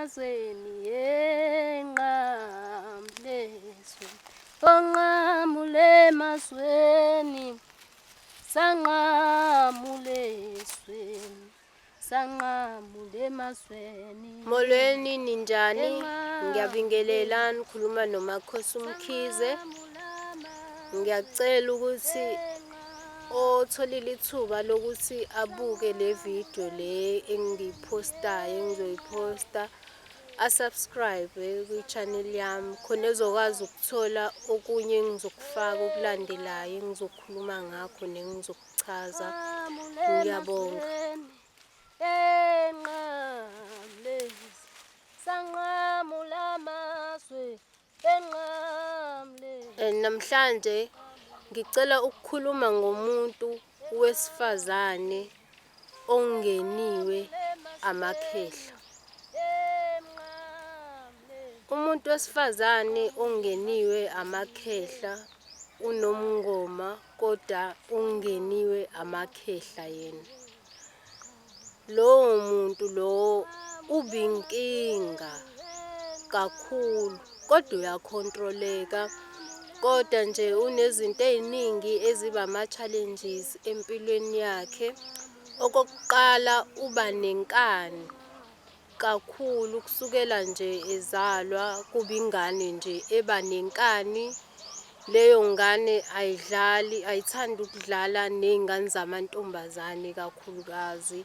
Emazweni enqamlezwe onqamule emazweni sanqamulezweni sanqamule emazweni. Molweni, ninjani? Ngiyabingelela, nikhuluma noMakhosi uMkhize. Ngiyacela ukuthi otholile ithuba lokuthi abuke le video le engiyiphostayo, engizoyiphosta, asubscribe kwi-channel yami khona ezokwazi ukuthola okunye engizokufaka okulandelayo engizokhuluma ngakho nengizokuchaza. Ngiyabonga. Enqamlezi sanqamula amazwe enqamlezi. Namhlanje ngicela ukukhuluma ngomuntu wesifazane ongeniwe amakhehla. Umuntu wesifazane ongeniwe amakhehla unomngoma kodwa ungeniwe amakhehla yena. Lowo muntu lowo ubinkinga kakhulu kodwa uyakhontroleka kodwa nje unezinto ey'ningi eziba ama-challenges empilweni yakhe. Okokuqala, uba nenkani kakhulu kusukela nje ezalwa kuba ingane nje eba nenkani. Leyo ngane ayidlali, ayithandi ukudlala ney'ngane zamantombazane kakhulukazi.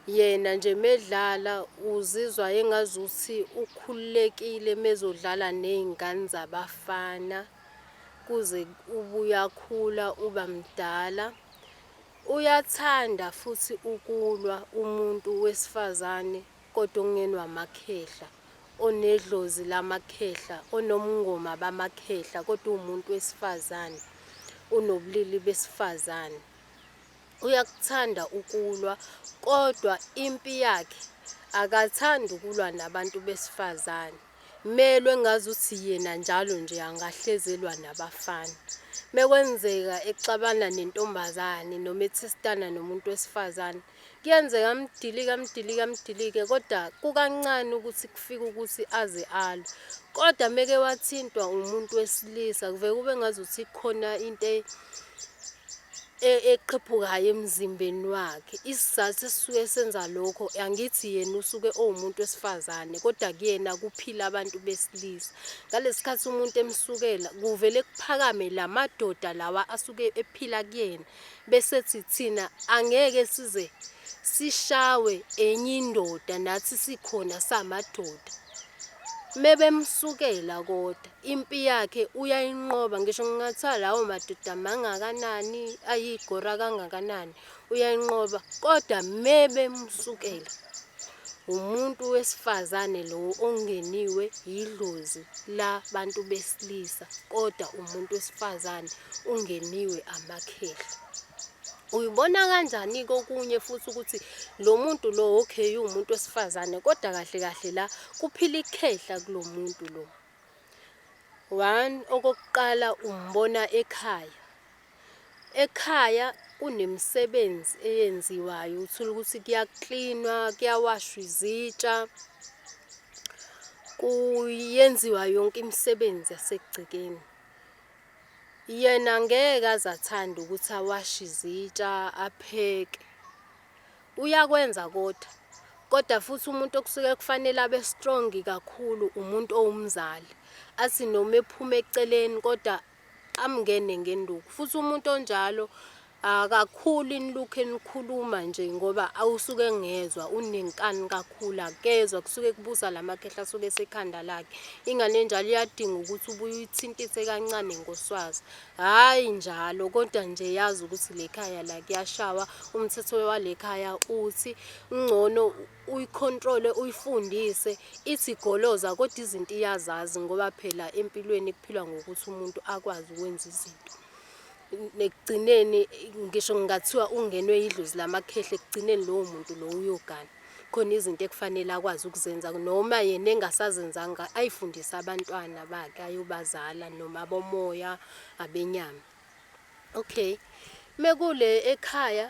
Yena nje medlala uzizwa engazuthi ukhululekile mezodlala ney'ngane zabafana kuze ube uyakhula uba mdala. Uyathanda futhi ukulwa umuntu wesifazane kodwa okungenwa amakhehla, onedlozi lamakhehla, onomngoma bamakhehla kodwa uwumuntu wesifazane, unobulili besifazane. Uyakuthanda ukulwa kodwa impi yakhe akathandi ukulwa nabantu besifazane. Melwe ngazuthi yena njalo nje angahlezi elwa nabafana. Mekwenzeka exabana nentombazane noma ethistana nomuntu wesifazane, kuyenzeka amdilike amdilike amdilike kodwa kukancane ukuthi kufike ukuthi aze alwe. Kodwa meke wathintwa umuntu wesilisa kuveke kube ngazuthi khona into eqhephukayo emzimbeni wakhe. Isizathu esisuke senza lokho angithi yena usuke owumuntu wesifazane kodwa kuyena kuphila abantu besilisa. Ngalesi khathi umuntu emsukela kuvele kuphakame la madoda lawa asuke ephila kuyena bese ethi thina angeke size sishawe enye indoda nathi sikhona samadoda. Mebemsukela kodwa impi yakhe uyayinqoba ngisho kungathiwa lawo madoda mangakanani ayigora kangakanani uyayinqoba kodwa mebemsukela umuntu wesifazane lowo ongeniwe yidlozi labantu besilisa kodwa umuntu wesifazane ungeniwe amakhehla. Uyibona kanjani-ke okunye futhi ukuthi lo muntu lo okay uwumuntu wesifazane kodwa kahle kahle la kuphila ikhehla kulo muntu lo. One, okokuqala umbona ekhaya. Ekhaya kunemisebenzi eyenziwayo uthole ukuthi kuyaklinwa, kuyawashwa izitsha, kuyenziwa yonke imisebenzi yasegcekeni. Yena ngeke aze athande ukuthi awashe izitsha, apheke. Uyakwenza kodwa, kodwa futhi umuntu okusuke kufanele abe strong kakhulu umuntu owumzali. Athi noma ephuma eceleni kodwa amngene ngenduku. Futhi umuntu onjalo akakhuli nilokhu enikhuluma nje ngoba awusuke engezwa, unenkani kakhulu akezwa kusuke kubusa la makhehla asuke esekhanda lakhe. Ingane enjalo iyadinga ukuthi ubuye uyithintithe kancane ngoswazi. Hhayi njalo kodwa nje yazi ukuthi le khaya la kuyashawa, umthetho wale khaya uthi kungcono uyikhontrole uyifundise ithi goloza kodwa izinto iyazazi ngoba phela empilweni kuphilwa ngokuthi umuntu akwazi ukwenza izinto. Ekugcineni ngisho kungathiwa ungenwe yidlozi lamakhehla ekugcineni lowo muntu lowo uyogana. Khona izinto ekufanele akwazi ukuzenza noma yena engasazenzanga ayifundise abantwana bakhe ayobazala noma abomoya abenyama. Okay, mekule ekhaya.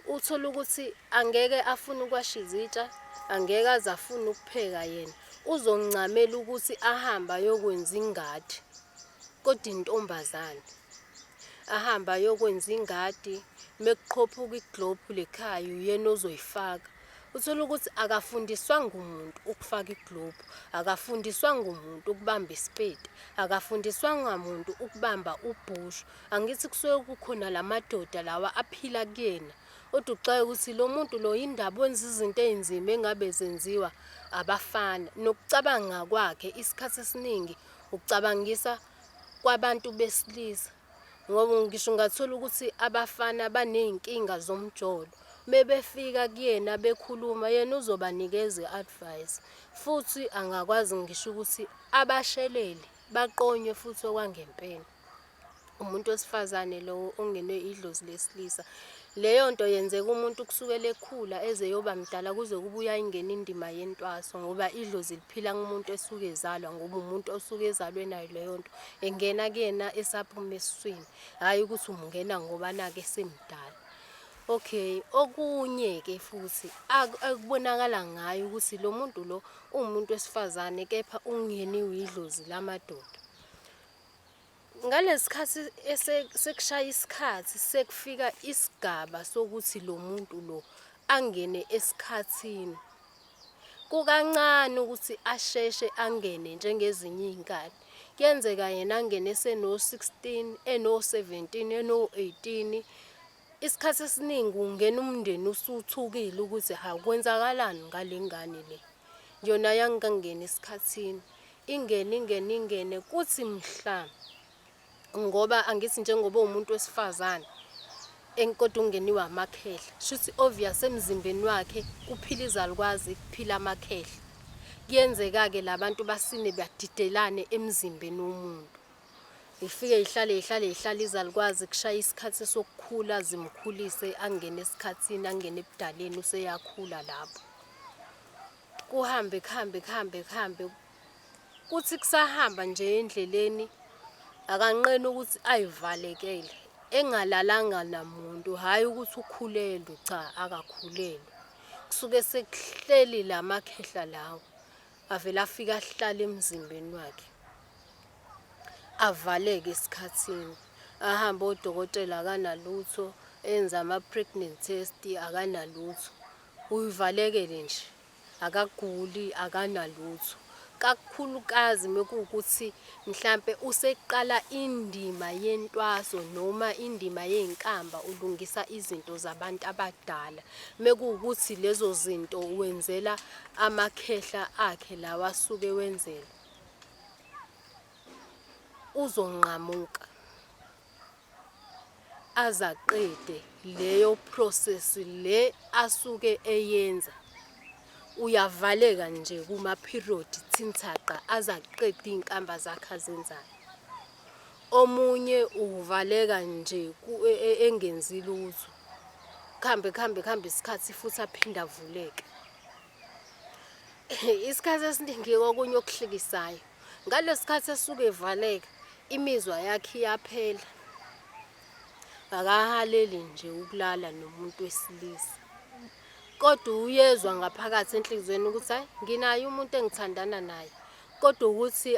Uthole ukuthi angeke afune ukuwasha izitsha, angeke aze afune ukupheka yena. Uzoncamela ukuthi ahambe ayokwenza ingadi, kodwa intombazane. Ahambe ayokwenza ingadi, mekuqhophuka iglobhu lekhaya uyena ozoyifaka. Uthole ukuthi akafundiswanga umuntu ukufaka iglobhu, akafundiswanga umuntu ukubamba isipeti, akafundiswanga muntu ukubamba ubhushu. Angithi kusuke kukhona la madoda lawa aphila kuyena. Kodwa uxake ukuthi lo muntu lo yindaba wenza izinto ey'nzima engabe zenziwa abafana. Nokucabanga kwakhe isikhathi esiningi ucabangisa kwabantu besilisa. Ngoba ngisho ungathola ukuthi abafana baney'nkinga zomjolo, mebefika kuyena bekhuluma yena uzobanikeza i-advice. Futhi angakwazi ngisho ukuthi abashelele baqonywe futhi okwangempela. Umuntu wesifazane lowo ongenwe idlozi lesilisa. Leyo nto yenzeka umuntu kusukela ekhula eze eyoba mdala kuze kube uyayingena indima yentwaso ngoba idlozi liphila kumuntu esuke ezalwa ngoba umuntu osuke ezalwe nayo leyo nto engena kuyena esaphuma esiswini, hhayi ukuthi umngena ngoba nakhu esemdala. Okay, okunye-ke futhi ekubonakala ngayo ukuthi lo muntu lo uwumuntu wesifazane kepha ungeniwe idlozi lamadoda. Ngalesikhathi sekushaya isikhathi sekufika isigaba sokuthi lo muntu lo angene esikhathini. Kukancane ukuthi asheshe angene njengezinye iy'ngane. Kuyenzeka yena angene eseno-sixteen, eno-seventeen, eno-eighteen. Isikhathi esiningi ungena umndeni usuthukile ukuthi hawu kwenzakalani ngale ngane le. Yona yangangena esikhathini. Ingene ingene ingene kuthi mhla ngoba angithi njengoba uwumuntu wesifazane kodwa ungeniwe amakhehla shuthi obvious emzimbeni wakhe kuphila izalukwazi kuphila amakhehla. Kuyenzeka-ke la bantu basine badidelane emzimbeni womuntu. Ifike ihlale ihlale ihlale izalukwazi kushaya isikhathi sokukhula zimkhulise angene esikhathini angene ebudaleni useyakhula lapho. Kuhambe kuhambe kuhambe kuhambe kuthi kusahamba nje endleleni akanqeni ukuthi ayivalekele engalalanga namuntu hhayi ukuthi ukhulelwe cha akakhulelwe. Kusuke sekuhleli la makhehla lawa avele afike ahlale emzimbeni wakhe. Avaleke esikhathini ahambe odokotela akanalutho enze ama-pregnant test akanalutho. Uyivalekele nje akaguli akanalutho. Kakhulukazi mekuwukuthi mhlampe useqala indima yentwaso noma indima yezinkamba ulungisa izinto zabantu abadala. Mekuwukuthi lezo zinto wenzela amakhehla akhe lawa asuke ewenzela uzonqamuka. Aze aqede leyo process le asuke eyenza. Uyavaleka nje kuma-period thinthaqa aze aqede iy'nkamba zakhe azenzayo. Omunye uvaleka nje engenzi lutho. Kuhambe kuhambe kuhambe isikhathi futhi aphinde avuleke. Isikhathi esiningi okunye okuhlekisayo ngalesi sikhathi esuke evaleka imizwa yakhe iyaphela. Akahaleli nje ukulala nomuntu wesilisa. Kodwa uyezwa ngaphakathi enhliziyweni ukuthi hhayi nginaye umuntu engithandana naye. Kodwa ukuthi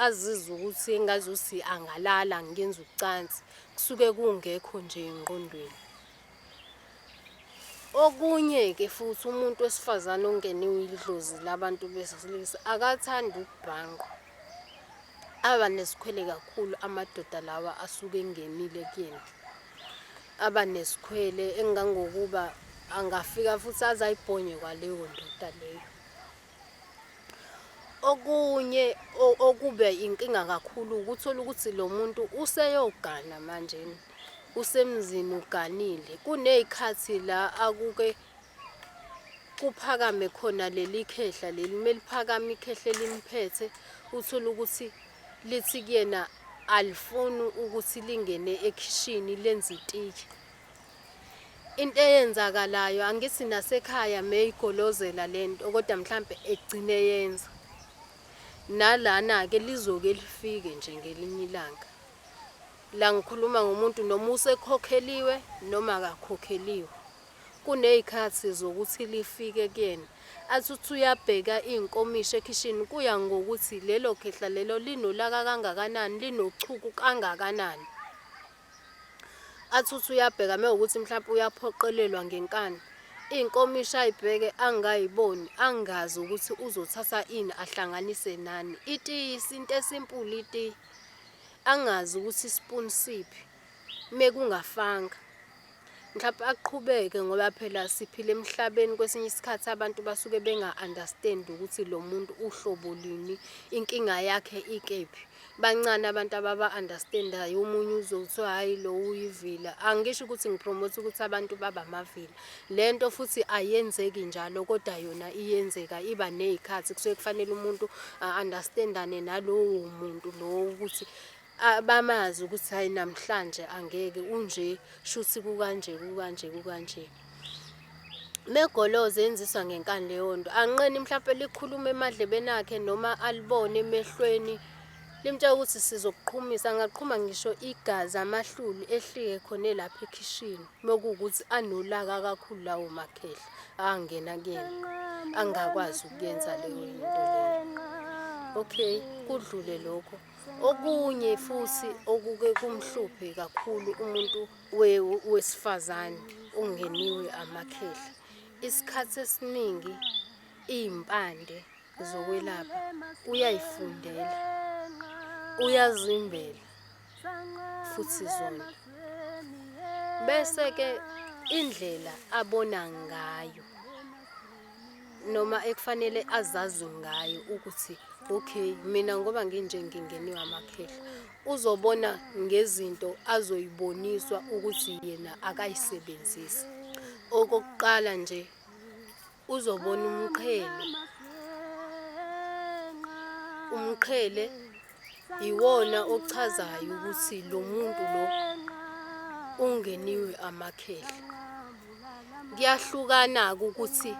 azizwe ukuthi engazuthi angalala ngenza ucansi kusuke kungekho nje engqondweni. Okunye-ke futhi umuntu wesifazane ongeniwe idlozi labantu besilisa akathandi ukubhanqwa. Aba nesikhwele kakhulu amadoda lawa asuke engenile kuyena. Aba nesikhwele engangokuba angafika futhi aze ayibhonye kwaleyo ndoda leyo. Okunye okube inkinga kakhulu ukuthola ukuthi lo muntu useyogana manje usemzini uganile. Kuney'khathi la akuke kuphakame khona leli khehla leli, meliphakama ikhehla elimphethe uthole ukuthi lithi kuyena alifuni ukuthi lingene ekhishini lenze itiye. Into eyenzakalayo angithi nasekhaya meyigolozela lento kodwa mhlampe egcine yenza. Nalana-ke lizoke lifike nje ngelinye ilanga. La ngikhuluma ngomuntu noma usekhokheliwe noma akakhokheliwe. Kuney'khathi zokuthi lifike kuyena athi uthi uyabheka iy'nkomishi ekhishini kuya ngokuthi lelo khehla lelo linolaka kangakanani, linochuku kangakanani. Athi uthi uyabheka mewukuthi mhlawumpe uyaphoqelelwa ngenkani, iy'nkomishi ay'bheke angay'boni, angazi ukuthi uzothatha ini ahlanganise nani. Itiyi, into esimpuli itiyi. Angazi ukuthi isipuni siphi mekungafanga. Mhlawumpe aqhubeke ngoba phela siphila emhlabeni kwesinye isikhathi abantu basuke benga-understand ukuthi lo muntu uhlobo lini, inkinga yakhe ikephi. Bancane abantu ababa-understand-ayo, omunye uzwe kuthiwa hhayi lo uyivila. Angisho ukuthi ngipromotha ukuthi abantu babe amavila. Le nto futhi ayenzeki njalo kodwa yona iyenzeka iba ney'khathi kusuke kufanele umuntu a-understand-ane nalowo muntu lowo ukuthi bamazi ukuthi hhayi namhlanje angeke unje shuthi kukanje kukanje kukanje. Megoloza yenziswa ngenkani leyo nto. Anqeni mhlampe likhulume emadlebeni akhe noma alibone emehlweni limtshela ukuthi sizokuqhumisa angaqhuma ngisho igazi amahluli ehlike khona elapha ekhishini mekuwukuthi anolaka kakhulu lawo makhehla angena kuyena angakwazi ukuyenza leyo nto leyo. Okay, kudlule lokho. Okunye futhi okuke kumhluphe kakhulu umuntu wesifazane ongeniwe amakhehla, isikhathi esiningi iy'mpande zokwelapha uyay'fundela, uyazimbela futhi zona. Bese-ke indlela abona ngayo noma ekufanele azazi ngayo ukuthi okay mina ngoba nginje ngingeniwe amakhehla uzobona ngezinto azoyiboniswa ukuthi yena akayisebenzisi. Okokuqala nje uzobona umqhele. Umqhele iwona ochazayo ukuthi lo muntu lo ungeniwe amakhehla. Kuyahlukana-ke ukuthi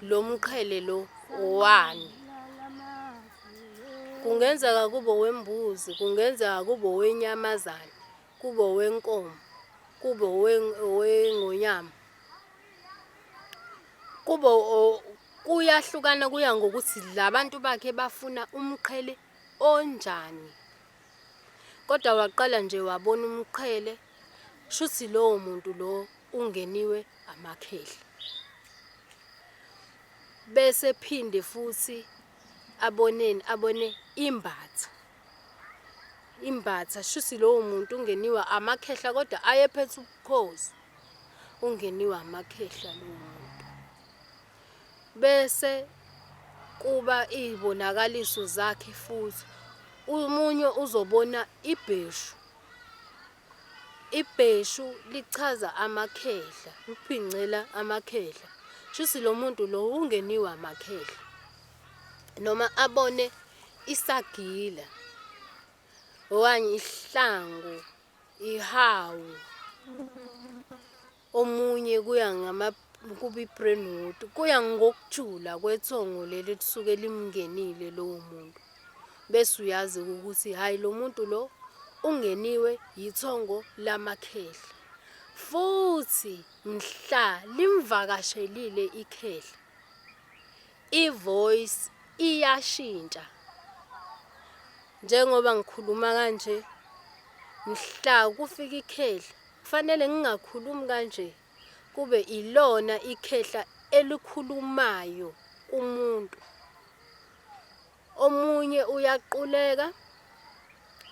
lo mqhele lo owani. Kungenzeka kube owembuzi, kungenzeka kube owenyamazane, kube owenkomo, kube owengonyama. Kube kuyahlukana kuya ngokuthi labantu bakhe bafuna umqhele onjani. Kodwa waqala nje wabona umqhele, shuthi lowo muntu lo ungeniwe amakhehla. Bese phinde futhi aboneni abone imbatha. Imbatha shuthi lowo muntu ungeniwe amakhehla kodwa ayephethe ubukhosi. Ungeniwe amakhehla lowo muntu. Bese kuba iy'bonakaliso zakhe futhi. Omunye uzobona ibheshu. Ibheshu lichaza amakhehla, ukuphincela amakhehla. Shuthi lo muntu lo ungeniwe amakhehla. Noma abone isagila okanye isihlangu, ihawu. Omunye kuya ngama kuba i-brandwood, kuya ngokujula kwethongo leli elisuke limngenile lowo muntu. Bese uyazi-ke ukuthi hhayi lo muntu lo ungeniwe yithongo lamakhehla. Futhi mhla limvakashelile ikhehla, i-voice iyashintsha. Njengoba ngikhuluma kanje, mhla kufika ikhehla kufanele ngingakhulumi kanje, kube ilona ikhehla elikhulumayo kumuntu. Omunye uyaquleka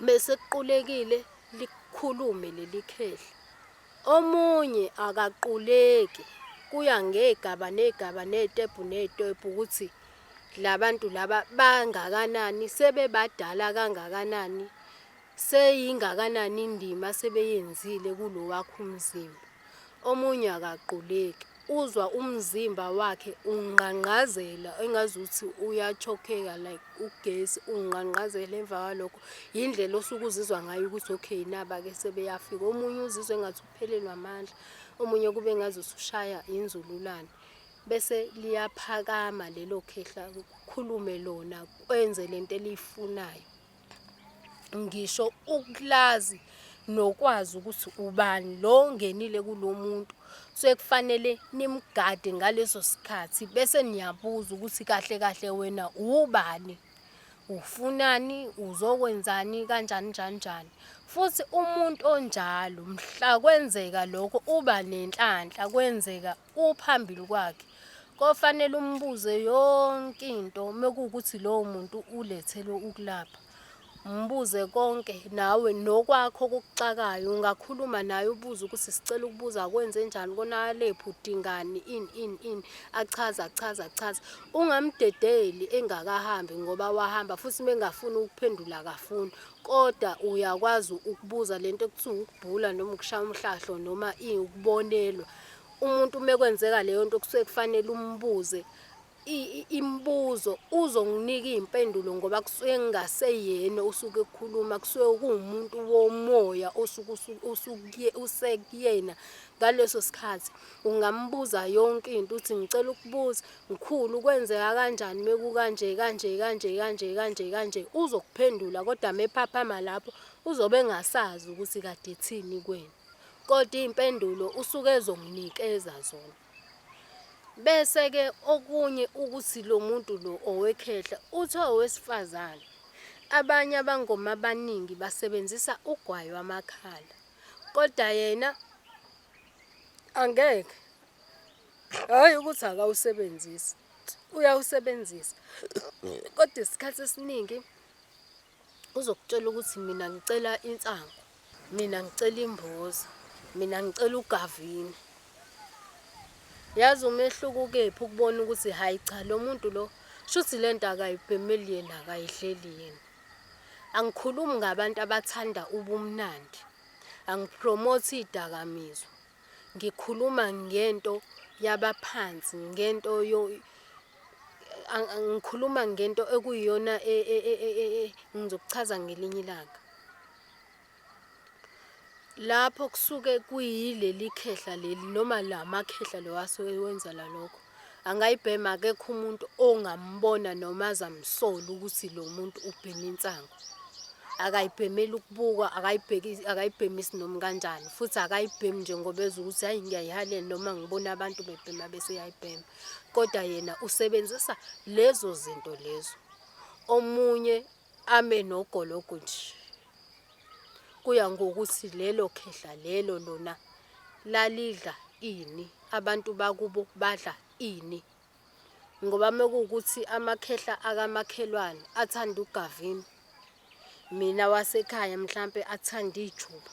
bese kuqulekile likhulume leli khehla. Omunye akaquleki kuya ngey'gaba ney'gaba ney'tebhu ney'tebhu ukuthi la bantu laba bangakanani, sebebadala kangakanani, seyingakanani indima asebeyenzile kulo wakho umzimba. Omunye akaquleki, uzwa umzimba wakhe ungqangqazela engazuthi uya-choke-ka like ugesi ungqangqazela emva kwalokho yindlela osuke uzizwa ngayo ukuthi okay naba-ke sebeyafika. Omunye uzizwa engathi uphelelwe amandla, omunye kube ngazuthi ushaya inzululwane. Bese liyaphakama lelo khehla kukhulume lona kwenze lento eliyifunayo. Ngisho ukulazi nokwazi ukuthi ubani lo ongenile kulo muntu. Kusuke kufanele nimgade ngaleso sikhathi bese niyabuza ukuthi kahle kahle wena ubani, ufunani, uzokwenzani, kanjani njani njani. Futhi umuntu onjalo mhla kwenzeka lokho uba nenhlanhla kwenzeka uphambili kwakhe. Kofanele umbuze yonke into mekuwukuthi lowo muntu ulethelwe ukulapha. Mbuze konke nawe nokwakho okukuxakayo ungakhuluma naye ubuze ukuthi sicela ukubuza kwenzenjani konakelephi udingani ini ini ini achaze achaze achaze. Ungamdedeli engakahambi ngoba wahamba futhi mengafuni ukuphendula akafuni kodwa uyakwazi ukubuza lento ekuthiwa ukubhula noma ukushaya umhlahlo noma ukubonelwa. Umuntu uma kwenzeka leyo nto kusuke kufanele umbuze imibuzo uzonginika iy'mpendulo ngoba kusuke kungaseyena osuke ekhuluma kusuke kuwumuntu womoya osuke usekuyena ngaleso sikhathi. Ungambuza yonke into uthi ngicela ukubuza mkhulu kwenzeka kanjani mekukanje kanje kanje kanje kanje kanje, uzokuphendula kodwa mephaphama lapho uzobe engasazi ukuthi kade ethini kuwena. Kodwa iy'mpendulo usuke ezonginikeza zona. Bese-ke okunye ukuthi lo muntu lo owekhehla uthi owesifazane. Abanye abangoma abaningi basebenzisa ugwayi wamakhala, kodwa yena angeke. Hhayi ukuthi akawusebenzisi, uyawusebenzisa kodwa isikhathi esiningi uzokutshela ukuthi mina ngicela insangu, mina ngicela imbuzi, mina ngicela ugavini. Yazi umehluko ukephi ukubona ukuthi hhayi cha lo muntu lo shuthi le nto akayibhemeli yena akayidleli yena. Angikhulumi ngabantu abathanda ubumnandi, angiphromothi iy'dakamizwa. Ngikhuluma ngento yabaphansi, ngento ngikhuluma ngento ekuyiyona e, e, e, ngizokuchaza ngelinye ilanga. Lapho kusuke kuyileli khehla leli noma la makhehla lo asuke ewenza la lokho. Angayibhema akekho umuntu ongambona noma azamsola ukuthi lo muntu ubhema insangu. Akayibhemeli ukubukwa, akayibheki akayibhemisi noma kanjani futhi akayibhemi nje ngoba ezwa ukuthi hhayi ngiyayihalela noma ngibona abantu bebhema bese eyayibhema. Kodwa yena usebenzisa lezo zinto lezo. Omunye ame nogologo nje. Kuya ngokuthi lelo khehla lelo lona lalidla ini, abantu bakubo badla ini. Ngoba mekuwukuthi amakhehla akamakhelwane athanda ugavini, mina wasekhaya mhlampe athanda ijuba.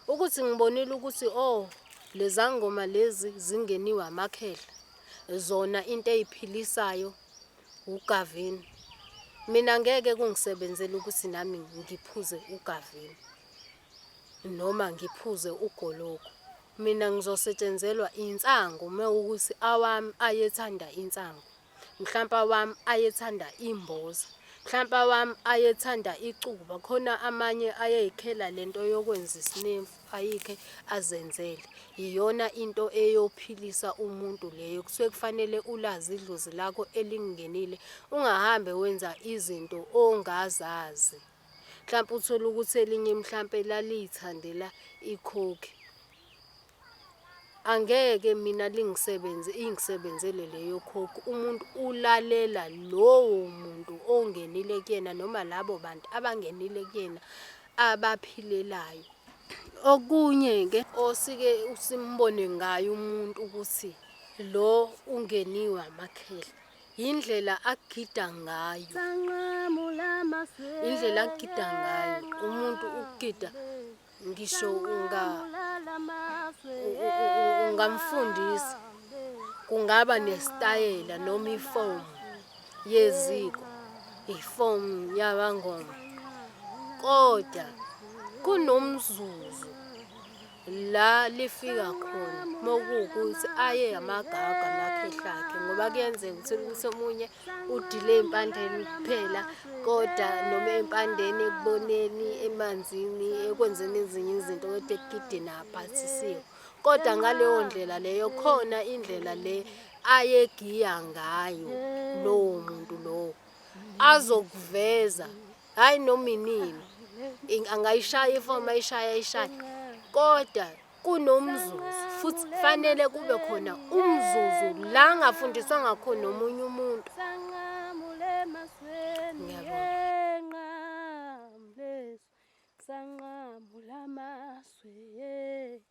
Ukuthi ngibonile ukuthi oh lezangoma lezi zingeniwe amakhehla, zona into eyiphilisayo ugavini. Mina ngeke kungisebenzele ukuthi nami ngiphuze ugavini noma ngiphuze ugologo. Mina ngizosetshenzelwa insangu mewukuthi awami ayethanda insangu. Mhlampe awami ayethanda imboza. Mhlampe awami ayethanda icuba. Khona amanye ayeyikhela lento yokwenza isinemfu ayikhe azenzele. Iyona into eyophilisa umuntu leyo. Kusuke kufanele ulazi idlozi lakho elingenile, ungahambe wenza izinto ongazazi. Mhlampe uthole ukuthi elinye mhlampe laliyithandela ikhokhi. Angeke mina lingisebenze ingisebenzele leyo khokhi. Umuntu ulalela lowo muntu ongenile kuyena noma labo bantu abangenile kuyena abaphilelayo. Okunye-ke osike simbone ngayo umuntu ukuthi lo ungeniwe amakhehla, yindlela agida ngayo. Indlela agida ngayo umuntu ukugida ngisho ungamfundisa kungaba nesitayela noma ifomu yeziko, ifomu yabangoma kodwa kunomzuzu la lifika khona mokuwukuthi aye amagagu amakhehla akhe ngoba kuyenzeka uthole ukuthi omunye udile ey'mpandeni kuphela kodwa noma ey'mpandeni ekuboneni emanzini ekwenzeni ezinye izinto kodwa ekugideni akaphathisiwe. Kodwa ngaleyo ndlela leyo khona indlela le ayegiya ngayo lowo muntu lowo azokuveza hhayi noma inini. Angayishaya ifomu, ayishaye ayishaye, kodwa kunomzuzu futhi kufanele kube khona umzuzu la angafundiswanga khona omunye umuntu. Ngiyabonga. Sanqamula amazwe.